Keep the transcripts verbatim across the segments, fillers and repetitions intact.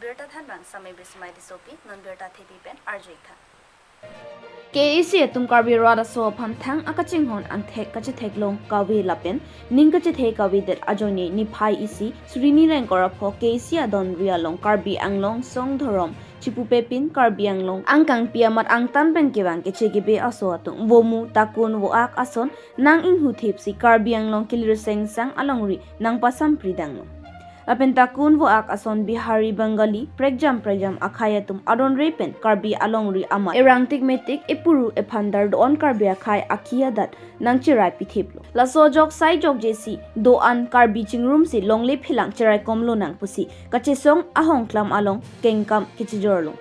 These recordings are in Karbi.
Birta thanbang Samai Bismai Tissopi, non birta thepi pen arju-ik tha. K A C atum Karbi rat aso aphan thang akachinghon angthek kachetheklong kave lapen ning kachethe kavedet ajoine niphai isi suri ni ra ingkoi ra pho K A C adonri along Karbi Anglong Song Dhorom Chipupepin Karbi Anglong angkangpi amat angtan pen kevang keche kebe aso atum vomu takun vo-ak ason nang-inghutthipsi Karbi Anglong kilir sengsang alongri nangpasampri danglo. Lapen takun vo-ak ason Bihari, Bengali, prekjam prekjam akhei atum adonre pen Karbi alongri amat erangtik metik, epuru ephandar do-an Karbi akhei akhi adat nangcherai pithiplo. Laso ajok sai jokjesi do-an Karbi chingrumsi longle phelang cheraikom lonang pusi kachesong ahongklam along kengkam kechijorlo.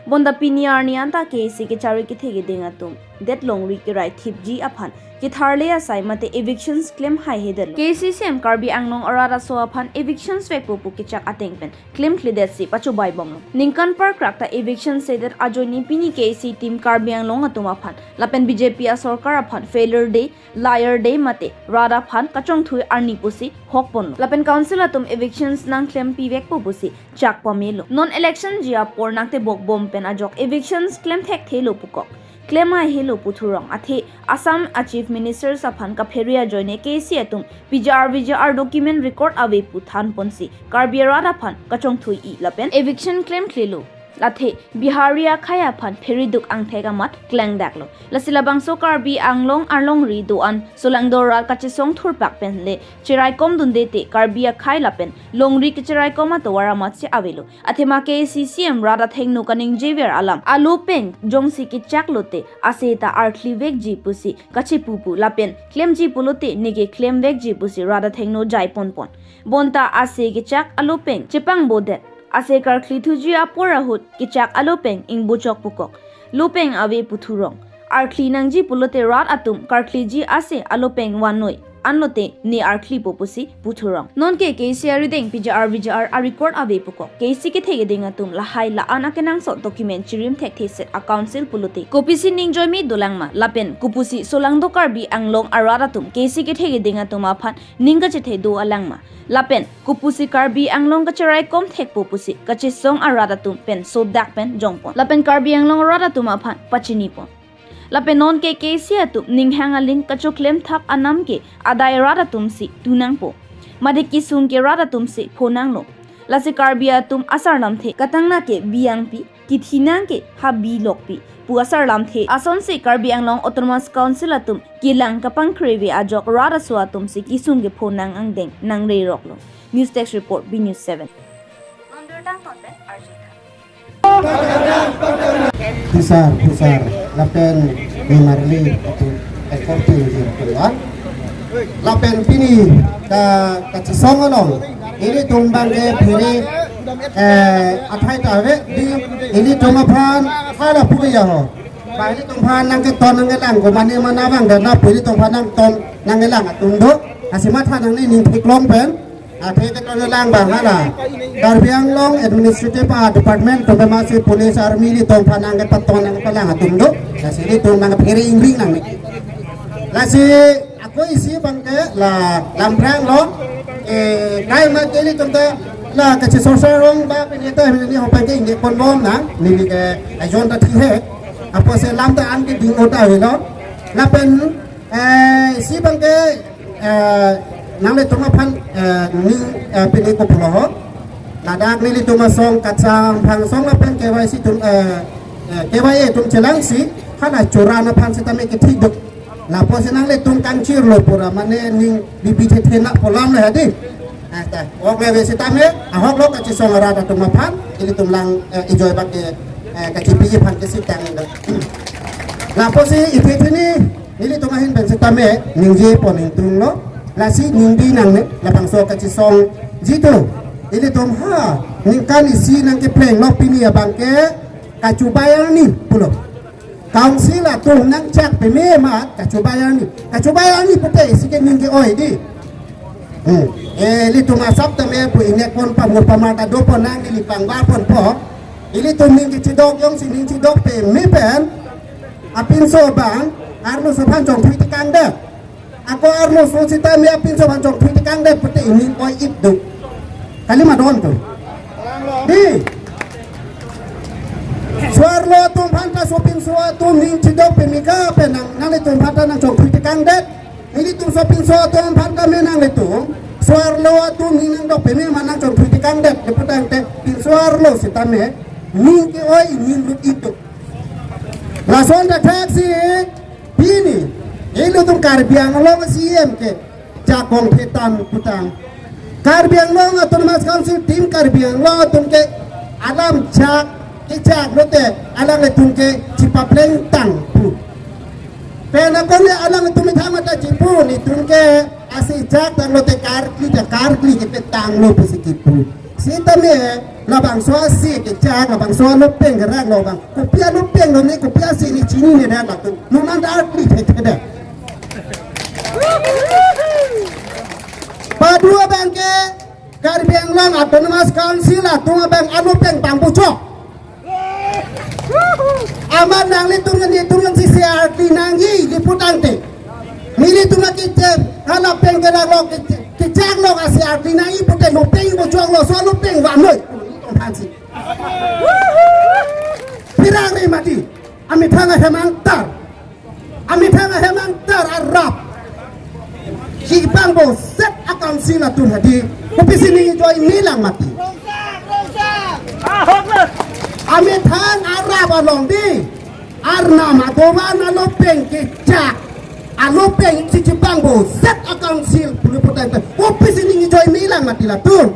Bonta pini arni anta K A C kechari kethe keding atum det longri kerai thipji aphan ketharle asai mate evictions klem haihedetlo. K A C C M Karbi Anglong arat aso aphan evictions vekpo pu kechak ateng pen klemthledetsi pachobai bomlo. Ningkan parkrak ta eviction sedet ajoine pini K A C team Karbi Anglong atum aphan lapen B J P asorkar aphan failure day, liar day mate rat aphan kachongthui arni pusi hokponlo. Lapen council atum evictions nangklempi vekpo pusi chak pamelo. Non election ji apor nangtebok bom pen ajok evictions klem thekthelo pukok. Klem haihelo puthurong athe Assam a Chief Ministers aphan kaphere ajoine K A C atum P G R V G R document record ave pu thanponsi Karbi arat aphan kachongthui-i lapen eviction klemkhlelo. Athe Bihari akhei aphan phereduk angthek amat klangdaklo. Lasi labangso Karbi Anglong alongri do-an solangdo rat kachesong thurpak pen le cheraikom dunde te Karbi akhei lapen longri kecheraikom atovar amatsi avelo. Athema K A C C M rat athengno kaningjever alam alo peng jongsi kechak lote ase ta arthli vekji pusi kachepupu lapen klemji pulote neke klem vekji pusi rat athengno jaiponpon. Bonta ase kechak alo peng chepangbodet, ase karkhlithuji apor ahut kechak alo peng ingbochok pukok. Lo peng ave puthurong. Arthli nangji pulote rat atum karkhliji ase alo peng vannoi. Anlote ne arthlipo pusi puthurong. Nonke K A C arideng P G R V G R a record ave pukok. K A C kethe keding atum lahai la-an akenangsot document chirim thektheset a council pulote kopisi ningjoime dolangma lapen kopusi solangdo Karbi Anglong arat atum K A C kethe keding atum aphan ning kachethe do alangma. Lapen kopusi Karbi Anglong kacheraikom thekpo pusi kachesong arat atum pen sodak pen jongpon. Lapen Karbi Anglong arat atum aphan pachinipon. Lapen nonke K A C atum ninghang aling kachoklem thap anam ke adai rat atumsi tunangpo. Mate kesung ke rat atumsi phonanglo. Lasi Karbi atum asar lamthe katangna ke biyangpi, kethinang ke habi lokpi pu asar lamthe asonsi Karbi Anglong Autonomous Council atum kelang kapangkrevi ajok rat aso atumsi kesung kephonang angdeng nangreroklo. News Desk Report, B News seven. Non birta angton pen arju-ik tha. Pusar, pusar, lapen memarli atum ekor tin jir keluar. Lapen pini ka, kachesong along ilitum abangke phere, eh, athai ta ave di, ilitum aphan hala puya ho. Ba ilitum aphan nangketon nangkelang ko mane mana abang dan na pu ilitum aphan nangton nangkelang atum do. Lasi matha nangne ning theklong pen. Athe keton lang abang hala Karbi Anglong Administrative, ah, Department atum amatsi police army ilitum aphan nangkepaton nangkepalang atum do. Lasi ilitum nangkephere ingring nangne. Lasi ako isi abangke la Lamprang along, eh, kai ma ke ilitum ta la kachesorsar rong ba pini ta hini ho abangke ingke ponbom nang, neli ke ajon ta thihek. Apotsi lam ta an keding ota avelo. Lapen, eh, isi abangke, eh, nanglitum aphan, eh, ning, eh, pini kopulo ho. Ladak nelitum asong kacham phangsong lapen K Y C atum, eh, eh, K Y A atum chelangsi hala choran aphan sitame kethik duk. Lapusi nanglitum kangchirlo pura mane ning bibi thethe na polam le hadi. Ah, ta. Ok le ave sitame, ahok lo kachesong arat atum aphan, ilitum lang, eh, ejoi abangke, eh, kachepi aphan kesitang indo. Lapusi ithe thini, nelitum ahin pen sitame, ningjepon ingtunglo, lasi ningbi nangne, labangso kachesongji atum. Ilitum ha, ningkan isi nangkeplenglo pini abangke, kachobai arni pulo. Council atum nangchak peme amat kachobai arni. Kachobai arni pute isi ke ning ke-oi di. Hmm. Eh, ilitum asap tame pu ingnek pon pamur pamar ta dopon nang ili pangbar ponpo. Ilitum ning kechedok jongsi ning chedok peme pen. Apinso abang, arloso aphan chongthui tekangdet. Ako arloso sitame apinso aphan chongthui tekangdet pute ining oi-ip do. Kali ma don to. Di, Soarlo atum aphan ta sopinso atum ning chidok pemika penang, nanglitum aphan ta nangchongthui tekangdet. Nelitum sopinso atum aphan ta me nanglitum soarlo atum ning nangdok peme ma nangchongthui tekangdet. Lapu tangte pinso arlo sitame ning ke-oi, ning lut ituk. Lason ta thaksi pini ilitum Karbi Anglong C M ke jakong thetan putang. Karbi Anglong Autonomous Council tim Karbi Anglong atum ke alam chak kechak lote alanglitum ke chipapleng tang pu. Penang kone alanglitum ithang mata chipu, nelitum ke asi chak tang lote karkli ta karkli kepetanglo pusi kipu. Sitame labangso asi kechak, labangso alopeng kerak lo bang. Kopi alopeng lo ne, kopi asi ne chinine dak latum. Numan ta arti thekthedet. Padu abang ke Karbi Anglong Autonomous Council atum abang alopeng pangbuchok. Amat nanglitum nelitum nang si C R T nangji lapu tangte. Nelitum akichem, hala peng kerak lo, kechak lo ka C R T nangji pute lopeng buchok lo, so lopeng vanoi. Nelitum aphan si. Pherangri mati. Amethang ahem angtar. Amethang ahem angtar arap. Chibang boset a-council atum hadi. Kopisi ning ejoi melang mati. Amethang arap along di. Arnam adovan alopeng kechak. Alopeng si chibang boset a-council pulu putai. Kopisi ning ejoi melang mati latum.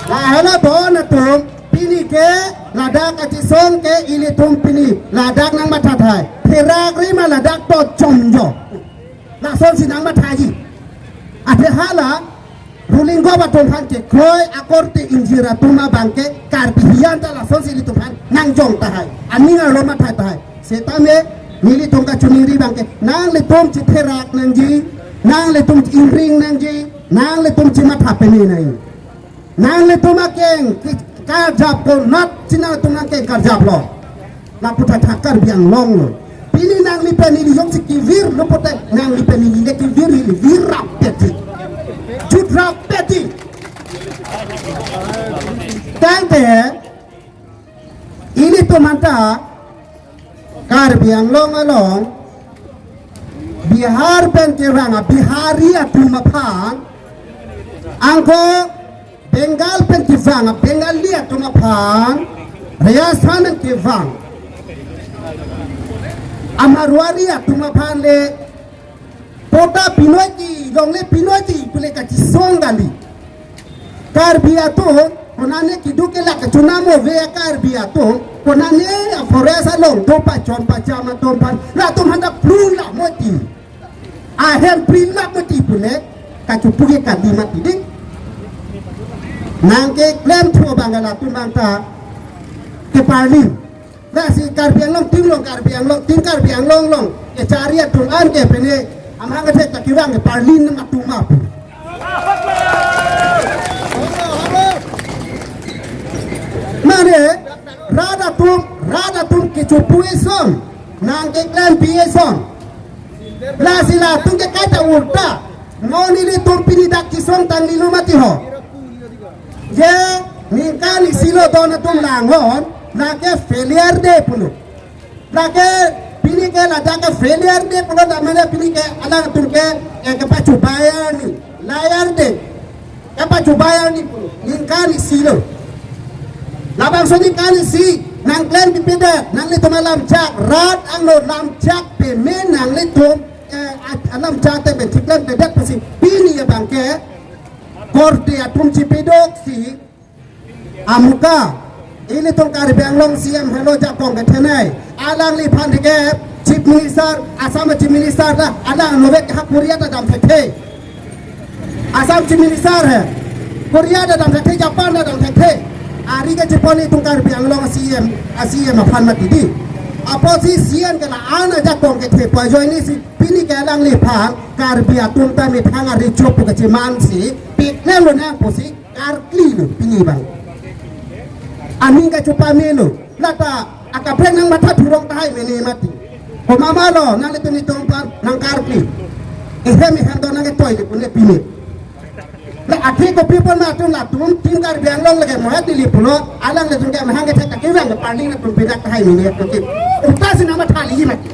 Lahelo bon atum. Pini ke ladak kachisong ke ilitum pini ladak nangmathathai. Pherakri ma ladak to chomjo. Lasonsi nangmathaji. Athe hala ruling government aphan kekroi akorte ingjir atum abang ke Karbi hian ta lasonsi ilitum aphan nangjong tahai. Aning arlo matha tahai. Sitame nelitum kachiningri abang ke nanglitum chitherak nangji, nanglitum ingring nangji, nanglitum chimatha peme nangji. Nanglitum akeng karjap konat si nangtum akeng karjap lo. Lapu thathak Karbi Anglong lo. Pini nangli pen ili jongsi kevir lo pote nangli pen ili le kevir ili vir rap peti. Jut rap peti. Tangte ilitum anta Karbi Anglong along Bihar pen kevang a-Bihari atum aphan, angko Bengal pen kevang a-Bengali atum aphan, Rajasthan pen kevang a-Marwari atum aphan le patta pinoi ti, longle pinoi ti pule kachisong kali. Karbi atum, konane keduk kelak kachonam ave a-Karbi atum, konane a-forest along do pachon pacham atum aphan, latum aphanta plun lamoi ti. Ahem plun lamoi ti pule, kachipu ke kali mati ding. Nangkeklem thu abang latum abang ta keparlin. Lasi Karbi Anglong tim along, Karbi Anglong tim, Karbi Anglong along kechari atum an ke pene amahang kethek ta kevang ke parlin atum apu. Mane rat atum, rat atum kechipu eson, nangkeklem pi eson. Lasi latum ke kaita ulta. Mo nelitum pini dak chisong tanglo mati ho. Je ningkan isi lo don atum langhon, lake failure day pulo. Lake pini ke ladak ke failure day pulo, dak mane pini ke alangtum ke, eh, kepachubai arni. Liar day. Kepachubai arni pulo. Ningkan isi lo. Labangso ningkan isi nangklem pipedet, nanglitum alam chak, rat angno lam chak peme nanglitum, eh, at-, alam chak te benchiklempedet pusi pini abang ke korte atum chipedoksi amuka ilitum Karbi Anglong C M helo jakong kethenei. Alangliphan ke Chief Minister, Assam Chief Minister ta alang novek ha Korea ta dam thekthe. Assam Chief Minister he. Korea ta dam thekthe, Japan ta dam thekthe. Ari kachepon itum Karbi Anglong C M, a-C M aphan mati di. Apotsi C M ke la-an ajakong kethe pu ajoine si pini ke alangliphan Karbi atum ta methang ari chop pu kachemansi pikne lonang pusi karkli lo pini abang. Aning kachepame lo. Lata akaprek nangmatha thurong tahai mene mati. Komat ma lo nanglitum itum aphan nangkarkli. Ehem ehem do nangketoi le pune pine. La athe kopi apot ma atum latum Team Karbi Anglong lake Mohet Dili pulo, alanglitum ke mahang kethek ta kevang ke parli atum pidak tahai mini atum ke. Uta si nama thali mati.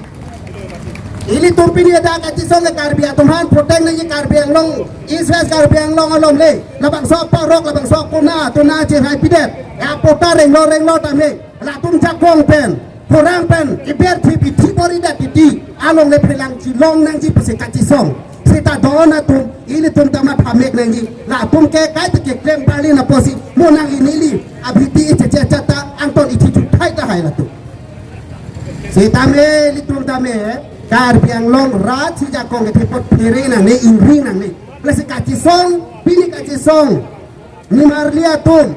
Ilitum pini ada kachisong ke Karbi atum aphan protect nangji, Karbi Anglong, East West Karbi Anglong along le. Labangso parok, labangso kona, tuna chehai pidet. Ya pota renglo renglo tame. Latum jakong pen, kurang pen, iber thip ithi pori da titi, along le phelang chilong nangji pusi kachisong. Seta don atum, ilitum ta matha mek nangji. Latum ke kai te keklem parli na pusi, mo nangli neli, abhiti iche che chata, angton ithi chuthai tahai latum. Seta me, ilitum tame, Karbi Anglong rat si jakong kethe apot phere nangne, ingri nangne. Lasi kachisong, pini kachisong, nimarli atum,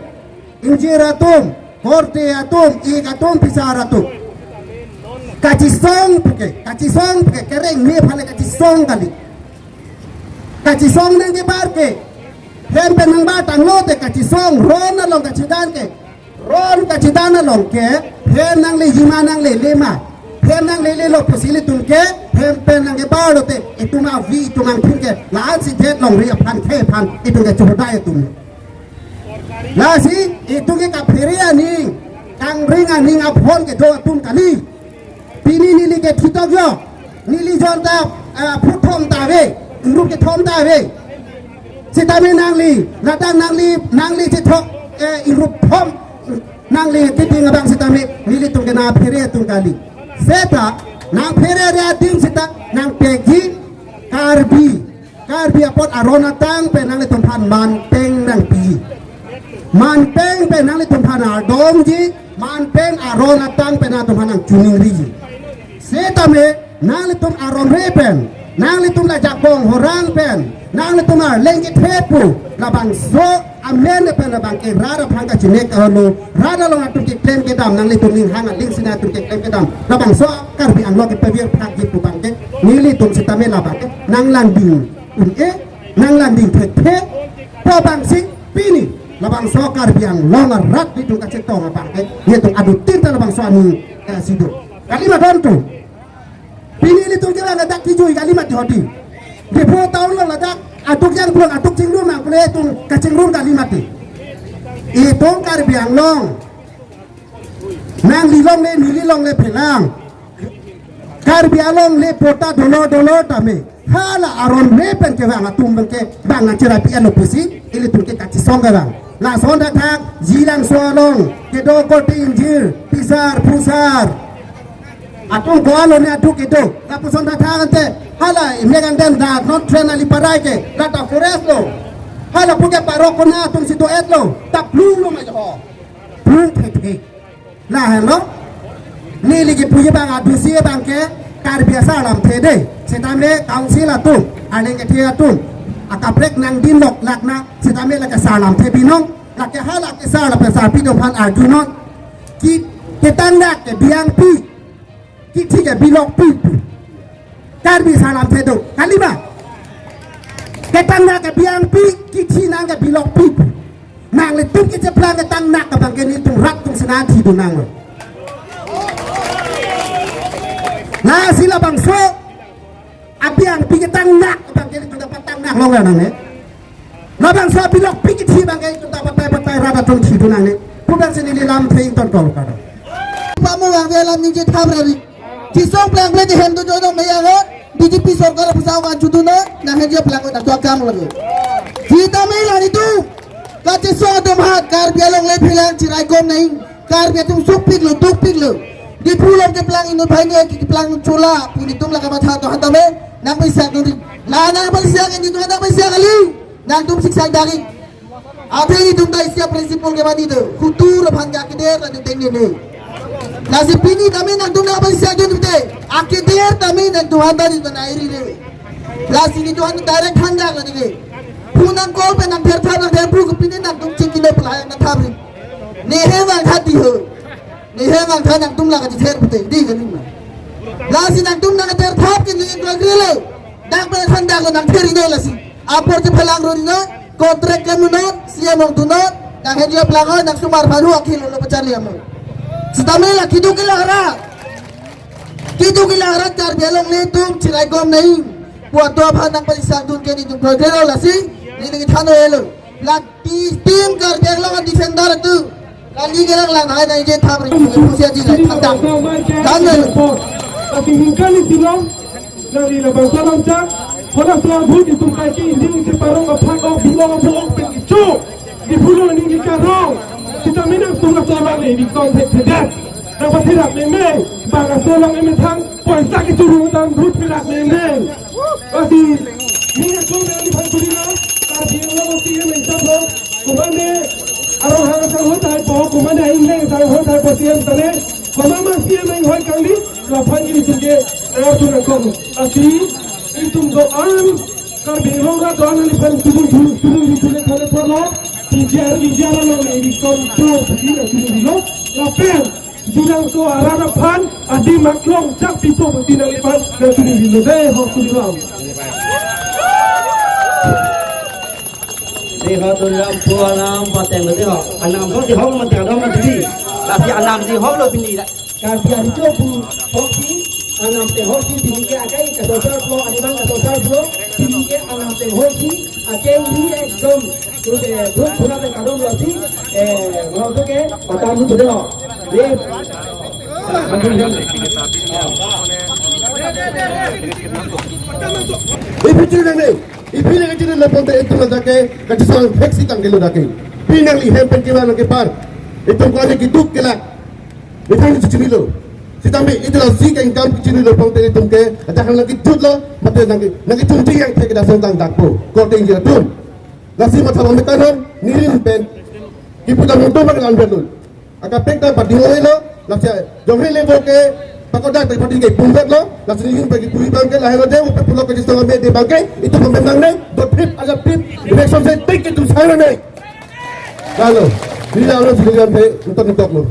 ingjir atum, korte atum, ik atum, pisar atum. Kachisong puke, kachisong puke, kereng me phale kachisong kali. Kachisong nangkebar ke, hem pen nangbar tanglo te kachisong, ron along kachidan ke, ron kachidan along ke, hem nanglejima nanglele ma, hem nanglelelo pusi ilitum ke, hem pen nangkebar lo te, itum avi, itum angthun ke, la-an si det longri aphan ke aphan, itum ke chuhodai atum. Lasi, itum ke kaphere aning, kangring aning aphon kedo atum kali. Pini neli ke thitok jo, neli jon ta, ah, phuthom ta ave, ingrup kethom ta ave. Sitame nangli, ladak nangli, nangli chethok, eh, ingrup thom, nangli keding abang sitame, nelitum ke nangphere atum kali. Seta, nangphere re adim seta, nangpekji, Karbi. Karbi apot aron atang pen nanglitum aphan manpeng nangpi. Manpeng pen nanglitum aphan ardomji, manpeng aron atang pen nanglitum aphan nangchuningriji. Setame nanglitum aron re pen, nanglitum la jakong horang pen, nanglitum arleng kethe pu, labangso amen pen labang ke rat aphan kachinek ahormu, rat along atum keklem kedam, nanglitum ninghang aling sina atum keklem kedam, labangso Karbi Anglong ke pavir phak ji pu abang ke, nelitum sitame labang ke, nanglanding un-e, nanglanding thekthe, pu abang si pini, labangso Karbi Anglong arat nelitum kachetong abang ke, nelitum adutin ta labangso aning, eh, si do. Kali ma don tu. Pini nelitum ke ladak kijui kali mati hodi. Diphu town along ladak, atuk jangplong, atuk chingrum nangpule itum kachingrum kali mati. Itum Karbi Anglong. Nangli longle, neli longle phelang. Karbi Anglong le pota dolo dolo tame. Hala aron me pen kevang atum abang ke bang nangcherapi alo pusi, ilitum ke kachisong kevang. Lason dak thak, Jilangso along, kedo korte ingjir, pisar, phusar. Atum ko alo ne aduk kedo, lapuson dak thak ante, hala, imek angden da, non train ali parai ke, lata forest lo. Hala puke parok kona atum si do-et lo, ta plung lo mai ho. Plung thekthe. Lahenlo, neli kipuji abang adusi abang ke, Karbi asar lamthe de, setame council atum, arleng kethe atum, akaprek nangdin lok lakna, setame lake sar lamthe binong, lake hala ke sar lapen sarpi atum aphan arjunon, ki, ketangnak ke biang pi, kithi ke bilok pi pu. Karbi asar lamthe do, kali ma? Ketangnak ke biang pi, kithi nang ke bilok pi pu. Nanglitum kecheplang ketangnak abang ke nelitum rat atum sina thidun nanglo. Lasi labangso abiang pi ketangnak abang ke nelitum dapat tangnak long nangne. Labangso bilok pi kithi abang ke nelitum dapat patai patai rat atum thidun nangne. Pu abang si neli lamthe ington kol kado. Pamu abang ke lam ningje thap rari. Chisong plang plang di hem do jono meya ho. B J P sorkar pusau kan chutu no, nanghenji plang ko nangtuak kam lagi. Sitame la nelitum kachisong atum aphan, Karbi Anglong le phelang chiraikom nang, Karbi atum sukpik lo, dukpik lo. Diphu along keplang inut banghini keplang chola, pu nelitum la kamatha do-an tame, nangpasisak duri. La nangpasisak, nelitum nangpasisak kali, nangtum siksak dagi. Athe nelitum ta isi a-principle ke mani do. Hutur aphan ke akeder ta nelitum tengne ne. Lasi pini tame nangtum nangpasisak dun te. Akeder tame nangtum aphan ta nelitum nang-iri le. Lasi nelitum aphan direct thandak lo dike. Phu nangkol pen nangther thap nangther phru ke pini nangtum chingki le pelai nangthap ri. Ne he vangtha di ho. Ne he vangtha nangtum la kachither pute. Di kali ma. Lasi nangtum nangther thap ke nelitum kre le. Dak pen thandak lo nangther ri ne lasi. Apor chephelang ro ri ne. Contract ke munot, C M ong tunot, nanghenji plang o, nangsumar aphan hu akhil lo pacharli amo. Sitame la keduk kelang rat. Keduk kelang rat Karbi Anglong le tum chiraikom nang. Pu atum aphan nangpasisak dun ke nelitum koi kre lo lasi. Neli kethan lo. Lak ti tim Karbi Anglong a-defender tu. Kali kelang lang hai nai je tham ring pusi aji lai tham dang. Than lo. Tapi hingkan ni silong. Nangli labangso alam chak. Hala so abut itum kaike injing isi parong aphak ok bilong abu ok pen ichu. Di pulo ning ikarong. Sitame nangtum laso alam le bikon thek thedet. Nangpatherak meme. Bang aso alam emethang. Poisa kechuru tang rut pirak meme. Lasi, ning atum nangliphan kuri lo, Karbi Anglong C M nangchaplo, komatne arong hang sang hot hai po, komatne aing hang sang hot hai po C M tane, komat ma C M nang hoi kangli, laphan kini tumke, nang atum nangkok. Lasi, itum do-an, Karbi Anglong rat do-an nangliphan tudun, tudun, tudun, tudun, thane porlo, P G R, P G R along, itum, tudun, tudun, tudun, lapen, Judang so arat aphan adim aklong chak pipo pati nangliphan nangtuni dilo dei, hok tuni lam. Dei, hok tuni lam pu anam pateng lo dei, hok. Anam so di hok mati adam na dei. Lasi anam di hok lo pini. Karbi ari jo pu hok si anam te hok si pini ke akai kasosar lo, animang kasosar lo, pini ke anam te hok si akai ni ekdom. Terus, eh, terus pura te kadom lo si, eh, lo ke, patah lu tu dei, hok. Ipi chiri nang ne, ipi nang chiri lo pon te itum lo dak ke, kachisong theksi tangke lo dak ke. Pi nangli hem pen kevan nangkepar. Itum ko ani keduk kelak. Itum chiri lo. Sitame itum lasi ke income chiri lo pon te itum ke, ajak nang kejut lo, mate nang ke, nang itum chiri yang thek dasong tang dakpo. Korte injir atum. Lasi matha bang mekan hon, nirin pen. Kipu dam hon to bang lan pen lo. Akaprek ta pati hoi lo, lasi jongre le bo ke, pakodak ta pati ke pumbet lo, lasi nihin pagi puri bang ke, lahai lo de, upe pulo ke jistong ame de bang ke, itum pemben nang ne, do trip aja trip, election se tik itum sai ne. Lalu, nila lo sini kan pe, utok utok lo.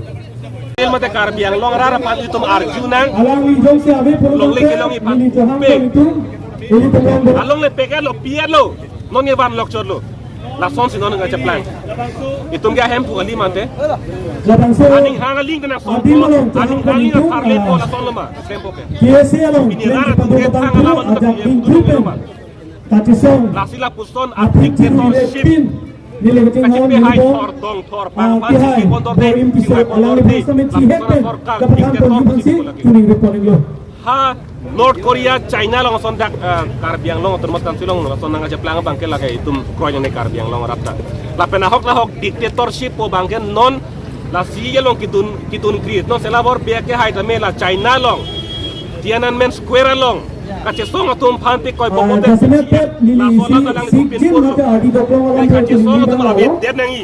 Tel mate Karbi Anglong arat aphan itum arju nang, Alangli jongsi ave polo longle ke kelong iphan, neli chahang pe. Itum, neli teman ber- Along le peket lo, piat lo. Non ngevan lok chot lo. Lason si non nangkacheplang. Itum ke ahem pu kali mate. Labangso aning hang aling kena son. Adi malong, aning hang aling chahang kali parle itum, po ah, lason lo ma. Sempo ke. K S A along, pini lar atum ke thang alam ajak atum ke ding pun lo ma. Kachisong. Lasi lapuson a-dictatorship. Aphi chiri le pin. Neli kaching kaching hong pe hai neli thor dong thor pang, ah, pang, kihai, chingki pon thor de, bo im kiso, chingki pon alangli thor de, bangso me chihek pen, lapuson a-dictator kapathan pon si pon si pon lagi. Tuni report lo. Ha, North Korea, China along ason dak, eh, Karbi Anglong Autonomous Council along ason nangkacheplang abang ke lake itum kroinya ne Karbi Anglong arat ta. Lapen ahok lahok dictatorship po abang ke non lasi along kedun, kedun kri. Non sela bor bia ke hai tame la China along, Tiananmen Square along kachesong atum aphan te koi, ah, bobo te. Laso alam ta alangli pin pon lo. Kachesong atum ave det nangji.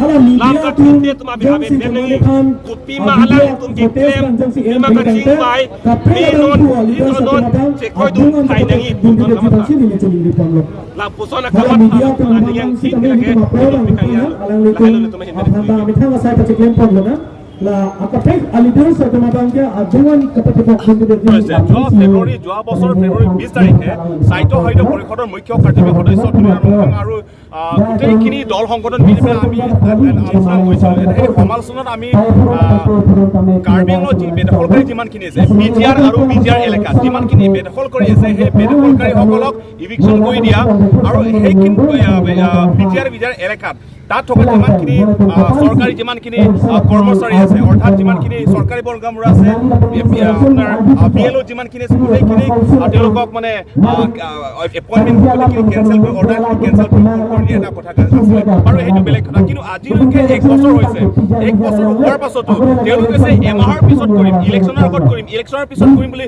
Hala media atum jongsi atum aphan, kopima ah, video alang tum photos keklem, phan jongsi kopima em kaching pen bai, kaprek alam pu a-leaders atum aphan chekoi atum adung an hai nangji, dun dun dun dun si neli choningri pon lo. Lapuson hala media atum aphan jongsi kami atum aphan alangli tum aphan ba methang asai pacheklem pon lo na. La akaprek a-leaders atum aphan ke adung an kapatepok dun dun dun dun. যোৱা ফেব্ৰুৱাৰী, যোৱা বছৰ ফেব্ৰুৱাৰী বিশ তাৰিখে স্বায়ত্তশাসিত পৰিষদৰ মুখ্য কাৰ্যবাহী সদস্য তুলিৰাম ৰংহাং আৰু আহ, গোটেইখিনি দল সংগঠন মিলি পেলাই আমি, আহ, আলোচনা কৰিছিলো। এনেকে সমালোচনাত আমি, আহ, কাৰ্বি আংলঙত যি বেদখলকাৰী যিমানখিনি আছে, পি জি আৰ আৰু বি জি আৰ এলেকাত যিমানখিনি বেদখল কৰি আছে, সেই বেদখলকাৰীসকলক ইভিকশ্যন কৰি দিয়া আৰু সেইখিনি, আহ, আহ, বি জি আৰ, বি জি আৰ এলেকাত তাত থকা যিমানখিনি, আহ, চৰকাৰী যিমানখিনি, আহ, কৰ্মচাৰী আছে, অৰ্থাৎ যিমানখিনি চৰকাৰী বৰ্গামূৰ আছে, এ, এ, আপোনাৰ, আহ, বি এল অ' যিমানখিনি আছে, গোটেইখিনি, আহ, তেওঁলোকক মানে আহ, আহ, এপইণ্টমেণ্ট গোটেইখিনি কেঞ্চেল কৰি, অৰ্ডাৰখিনি কেঞ্চেল কৰি, কৰি দিয়া এটা কথা আছিলে। আৰু সেইটো বেলেগ কথা। কিন্তু আজিলৈকে এক বছৰ হৈছে। এক বছৰ হোৱাৰ পাছতো তেওঁলোকে কৈছে, "এমাহৰ পিছত কৰিম, ইলেকশ্যনৰ আগত কৰিম, ইলেকশ্যনৰ পিছত কৰিম" বুলি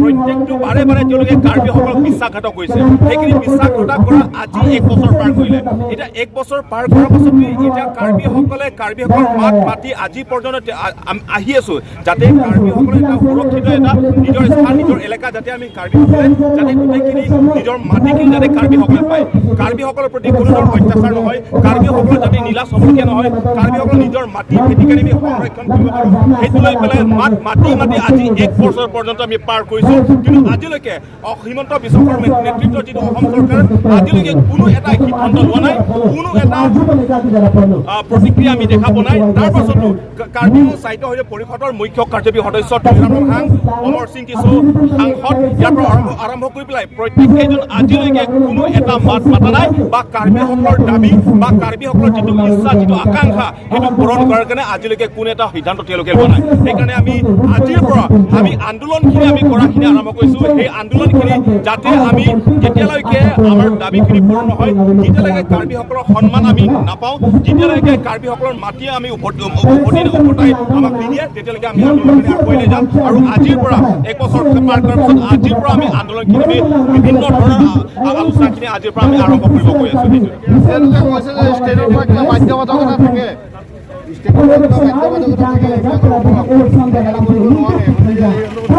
প্ৰত্যেকটো বাৰে বাৰে তেওঁলোকে কাৰ্বিসকলক বিশ্বাসঘাতক কৰিছে। সেইখিনি বিশ্বাসঘাতক কৰা আজি এক বছৰ পাৰ কৰিলে। এতিয়া এক বছৰ পাৰ কৰাৰ পাছতো এতিয়া কাৰ্বিসকলে, কাৰ্বিসকলৰ মাত মাতি আজি পৰ্যন্ত তে-, আ-, আম-, আহি আছো, যাতে কাৰ্বিসকলে এটা সুৰক্ষিত এটা নিজৰ স্থান, নিজৰ এলেকা যাতে আমি কাৰ্বিসকলে যাতে গোটেইখিনি নিজৰ মাটিখিনি যাতে কাৰ্বিসকলে পায়, কাৰ্বিসকলৰ প্ৰতি কোনো ধৰণৰ অত্যাচাৰ নহয়, কাৰ্বিসকলৰ যাতে নীলা চমকীয়া নহয়, কাৰ্বিসকলৰ নিজৰ মাটি খেতি কৰি আমি সংৰক্ষণ কৰিব পাৰোঁ, সেইটো লৈ পেলাই মাত মাতি মাতি আজি এক বছৰ পৰ্যন্ত আমি পাৰ কৰিছো। কিন্তু আজিলৈকে অ-, হিমন্ত বিশ্ব শৰ্মাৰ নেতৃত্বত যিটো অসম চৰকাৰ, আজিলৈকে কোনো এটা সিদ্ধান্ত লোৱা নাই, কোনো আহ, প্ৰতিক্ৰিয়া আমি দেখা পোৱা নাই। তাৰ পাছতো কা-, কাৰ্বি আংলং স্বায়ত্তশাসিত পৰিষদৰ মুখ্য কাৰ্যবাহী সদস্য তুলিৰাম ৰংহাং, অমৰ সিং টিছো, সাংসদ, ইয়াৰ পৰা আৰম্ভ, আৰম্ভ কৰি পেলাই প্ৰত্যেককেইজন আজিলৈকে কোনো এটা মাত মাতা নাই বা কাৰ্বিসকলৰ দাবী বা কাৰ্বিসকলৰ যিটো ইচ্ছা, যিটো আকাংক্ষা, সেইটো পূৰণ কৰাৰ কাৰণে আজিলৈকে কোনো এটা সিদ্ধান্ত তেওঁলোকে লোৱা নাই। সেইকাৰণে আমি আজিৰ পৰা আমি আন্দোলনখিনি আমি কৰাখিনি আৰম্ভ কৰিছো। সেই আন্দোলনখিনি যাতে আমি যেতিয়ালৈকে আমাৰ দাবীখিনি পূৰণ নহয়, তেতিয়ালৈকে কাৰ্বিসকলৰ সন্মান আমি নাপাওঁ, যেতিয়ালৈকে কাৰ্বিসকলৰ মাটিয়ে আমি উভতি, উভতি, উভতাই আমাক নিদিয়ে, তেতিয়ালৈকে আমি আন্দোলনখিনি আগুৱাই লৈ যাম। আৰু আজিৰ পৰা এক বছৰ পাৰ কৰাৰ পিছত আজিৰ পৰা আমি আন্দোলনখিনি আমি বিভিন্ন ধৰণৰ আ-, আ-, আলোচনাখিনি আজিৰ পৰা আমি আৰম্ভ কৰিব গৈ আছো। সেইটোৱে। তেওঁলোকে কৈছে যে ষ্টেটৰ পৰা কিবা বাধ্যবাধকতা থাকে। ষ্টেটৰ পৰা কিবা বাধ্যবাধকতা থাকে, এইবিলাক কৰিব নোৱাৰে।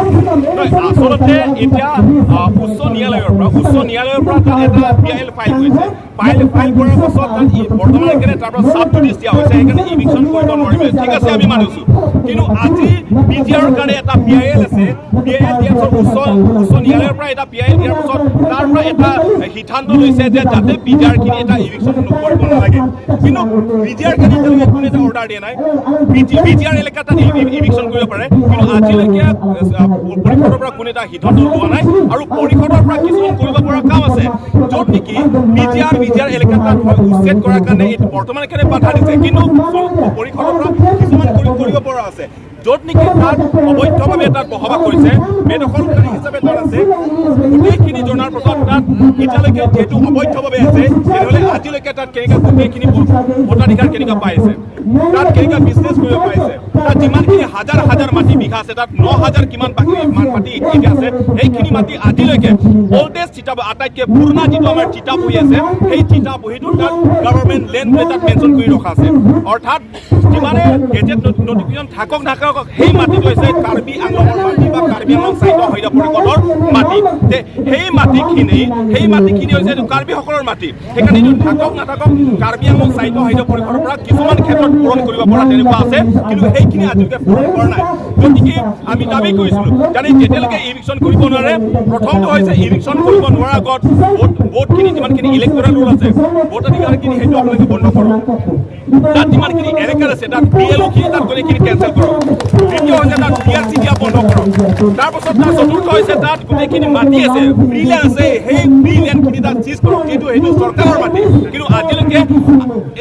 নহয়, আচলতে এতিয়া, আহ, উচ্চ ন্যায়ালয়ৰ পৰা, উচ্চ ন্যায়ালয়ৰ পৰা তাত এটা পি আই এল ফাইল কৰিছে। ফাইল, ফাইল কৰাৰ পাছত তাত ই-, বৰ্তমান একেবাৰে তাৰ পৰা চাব নটিচ দিয়া হৈছে, সেইকাৰণে ইভিকশ্যন কৰিব নোৱাৰিব। ঠিক আছে, আমি মানিছো। কিন্তু আজি পি টি আৰৰ কাৰণে এটা পি আই এল আছে, পি আই এল দিয়াৰ পাছত উচ্চ, উচ্চ ন্যায়ালয়ৰ পৰা এটা পি আই এল দিয়াৰ পাছত তাৰ পৰা এটা সিদ্ধান্ত লৈছে যে যাতে পি টি আৰখিনি এটা ইভিকশ্যন নকৰিব নালাগে। কিন্তু পি টি আৰখিনি এতিয়ালৈকে কোনো এটা অৰ্ডাৰ দিয়া নাই। পি টি, পি টি আৰ এলেকাত তাত ই-, ই-, ইভিকশ্যন কৰিব পাৰে, কিন্তু আজিলৈকে, আহ, পৰিষদৰ পৰা কোনো এটা সিদ্ধান্ত লোৱা নাই। আৰু পৰিষদৰ পৰা কিছুমান কৰিব পৰা কাম আছে, য'ত নেকি পি টি আৰ, পি টি আৰ এলেকাত তাত হয় উচ্ছেদ কৰাৰ কাৰণে এইটো বৰ্তমান একেবাৰে বাধা দিছে, কিন্তু পৰিষদৰ পৰা কিছুমান কৰি, কৰিব পৰা আছে। য'ত নেকি তাত অবৈধভাৱে তাত বসবাস কৰিছে, বেদখলকাৰী হিচাপে তাত আছে, গোটেইখিনি জনাৰ পাছত তাত এতিয়ালৈকে যিহেতু অবৈধভাৱে আছে, তেনেহ'লে আজিলৈকে তাত কেনেকৈ গোটেইখিনি ভোটাধিকাৰ কেনেকৈ পাইছে, তাত কেনেকৈ বিজনেছ কৰিব পাৰিছে, তাত যিমানখিনি হাজাৰ হাজাৰ মাটি বিঘা আছে, তাত ন হাজাৰ কিমান বাকী মান মাটি এতিয়া আছে, সেইখিনি মাটি আজিলৈকে অল্ডেষ্ট চিটা, আটাইতকৈ পুৰণা যিটো আমাৰ চিটা বহী আছে, সেই চিটা বহীটো তাত গভৰ্ণমেণ্ট লেণ্ড বুলি তাত মেনশ্যন কৰি ৰখা আছে। অৰ্থাৎ যিমানে গেজেট নট-, নটিফিকেশ্যন থাকক নাথাকক, সেই মাটিটো হৈছে কাৰ্বি আংলঙৰ মাটি বা কাৰ্বি আংলং স্বায়ত্তশাসিত পৰিষদৰ মাটি। তে সেই মাটিখিনি, সেই মাটিখিনি হৈছে এইটো কাৰ্বিসকলৰ মাটি। সেইকাৰণে এইটো থাকক নাথাকক, কাৰ্বি আংলং স্বায়ত্তশাসিত পৰিষদৰ পৰা কিছুমান ক্ষেত্ৰত পূৰণ কৰিব পৰা তেনেকুৱা আছে, কিন্তু সেইখিনি আজিলৈকে পূৰণ কৰা নাই। গতিকে আমি দাবী কৰিছিলো, যাতে যেতিয়ালৈকে ইভিকশ্যন কৰিব নোৱাৰে, প্ৰথমটো হৈছে ইভিকশ্যন কৰিব নোৱাৰাৰ আগত ভোট, ভোটখিনি যিমানখিনি ইলেক্টৰেল ৰোল আছে, ভোটাধিকাৰখিনি সেইটো আপোনালোকে বন্ধ কৰক। তাত যিমানখিনি এলেকাত আছে, তাত বি এল অ'খিনি তাত গোটেইখিনি কেঞ্চেল কৰক। তৃতীয় হৈছে তাত পি আৰ চি দিয়া বন্ধ কৰক। তাৰ পাছত তাৰ চতুৰ্থ হৈছে তাত গোটেইখিনি মাটি আছে, ফ্ৰী লেণ্ড আছে, সেই ফ্ৰী লেণ্ডখিনি তাত চিজ কৰক, যিহেতু সেইটো চৰকাৰৰ মাটি। কিন্তু আজিলৈকে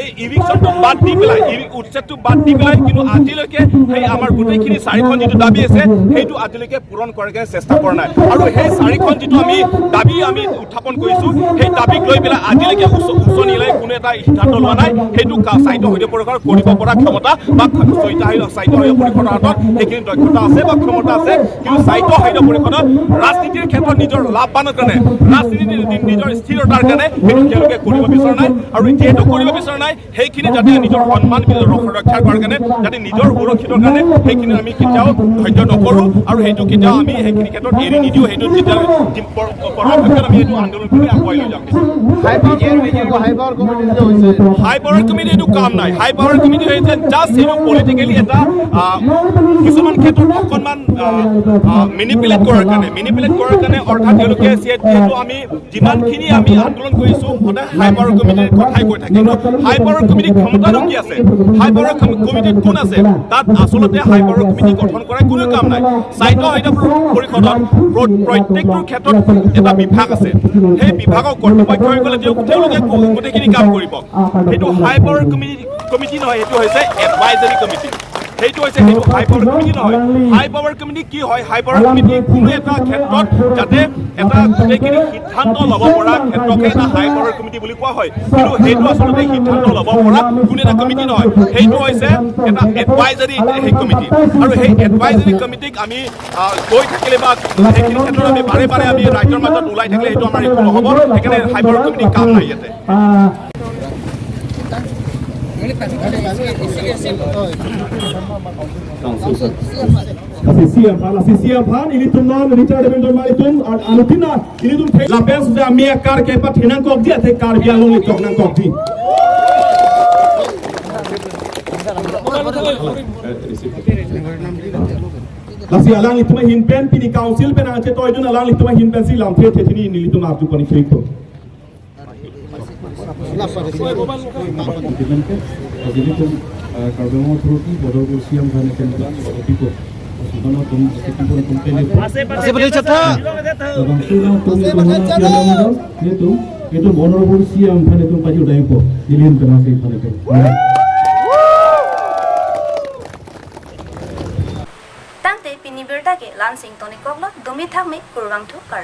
এই ইভিকশ্যনটো বাদ দি পেলাই, ইভি-, উচ্ছেদটো বাদ দি পেলাই, কিন্তু আজিলৈকে সেই আমাৰ গোটেইখিনি চাৰিখন যিটো দাবী আছে, সেইটো আজিলৈকে পূৰণ কৰাৰ চেষ্টা কৰা নাই। আৰু সেই চাৰিখন যিটো আমি দাবী আমি উত্থাপন কৰিছো, সেই দাবীক লৈ পেলাই আজিলৈকে উচ্চ, উচ্চ ন্যায়ালয়ে কোনো এটা সিদ্ধান্ত লোৱা নাই। সেইটো কা-, স্বায়ত্তশাসিত পৰিষদৰ কৰিব পৰা ক্ষমতা বা স্বায়ত্তশাসিত, স্বায়ত্তশাসিত পৰিষদৰ হাতত সেইখিনি দক্ষতা আছে বা ক্ষমতা আছে, কিন্তু স্বায়ত্তশাসিত পৰিষদত ৰাজনীতিৰ ক্ষেত্ৰত নিজৰ লাভৱানৰ কাৰণে, ৰাজনীতিৰ নি-, নিজৰ স্থিৰতাৰ কাৰণে সেইটো তেওঁলোকে কৰিব বিচৰা নাই। আৰু যিহেতু কৰিব বিচৰা নাই, সেইখিনি যাতে নিজৰ সন্মান, নিজৰ ৰক্ষা, ৰক্ষা কৰাৰ কাৰণে, যাতে নিজৰ সুৰক্ষিতৰ কাৰণে সেইখিনি আমি কেতিয়াও সহ্য নকৰোঁ আৰু সেইটো কেতিয়াও আমি সেইখিনি ক্ষেত্ৰত এৰি নিদিওঁ। সেইটো যেতিয়া যি পৰ-, পৰাপক্ষত আমি এইটো আন্দোলন কৰি আগুৱাই লৈ যাম। High power committee, high power committee যে হৈছে। হাই পাৱাৰ কমিটি এইটো কাম নাই। হাই পাৱাৰ কমিটি হৈছে জাষ্ট এইটো পলিটিকেলি এটা, আহ, কিছুমান ক্ষেত্ৰত অকণমান, আহ, আহ, মেনিপুলেট কৰাৰ কাৰণে, মেনিপুলেট কৰাৰ কাৰণে, অৰ্থাৎ তেওঁলোকে যিহেতু আমি যিমানখিনি আমি আন্দোলন কৰিছো, সদায় হাই পাৱাৰ কমিটিৰ কথাই কৈ থাকে। কিন্তু হাই পাৱাৰ কমিটিৰ ক্ষমতাটো কি আছে? হাই পাৱাৰ কম-, কমিটিত কোন আছে? তাত আচলতে হাই পাৱাৰ কমিটি গঠন কৰাই কোনো কাম নাই। স্বায়ত্তশাসিত পৰিষদত প্ৰ-, প্ৰত্যেকটো ক্ষেত্ৰত এটা বিভাগ আছে। সেই বিভাগৰ কৰ্তৃপক্ষসকলে তেওঁ-, তেওঁলোকে গো-, গোটেইখিনি কাম কৰিব। সেইটো হাই পাৱাৰ কমিটি, কমিটি নহয়, সেইটো হৈছে এডভাইজাৰী কমিটি। সেইটো হৈছে, সেইটো হাই পাৱাৰ কমিটি নহয়। হাই পাৱাৰ কমিটি কি হয়? হাই পাৱাৰ কমিটি কোনো এটা ক্ষেত্ৰত যাতে এটা গোটেইখিনি সিদ্ধান্ত ল'ব পৰা ক্ষেত্ৰকে এটা হাই পাৱাৰ কমিটি বুলি কোৱা হয়। কিন্তু সেইটো আচলতে সিদ্ধান্ত ল'ব পৰা কোনো এটা কমিটি নহয়। সেইটো হৈছে এটা এডভাইজাৰী সেই কমিটি। আৰু সেই এডভাইজাৰী কমিটিক আমি, আহ, গৈ থাকিলে বা সেইখিনি ক্ষেত্ৰত আমি বাৰে বাৰে আমি ৰাইজৰ মাজত ওলাই থাকিলে সেইটো আমাৰ একো নহ'ব। সেইকাৰণে হাই পাৱাৰ কমিটিৰ কাম নাই ইয়াতে। Lasi C M aphan, lasi C M aphan, ilitum non, Richard Devendra Malik atum, an-, anutin na, ilitum the-, lapen sudah mi akar kepat hinang kokji, athe Karbi Anglong litok nang kokji. Lasi alanglitum ahin pen, pini council pen angchetoidun alanglitum ahin pensi lamthe the thini nelitum arju poni khrikpo. Kemenke, ajinitum, ah, Karbi Anglong Authority, Honorable C M aphan itum, ah, people. Sumana tum, people tum pele. Ase pati chatha. Labangso atum itum, itum Honorable C M aphan itum pajudaipo. Nelihin kena si aphan itum. Tangte pini birta ke la-ansi ingtonikoklo, dumi thakme, kurvangthu, kardom.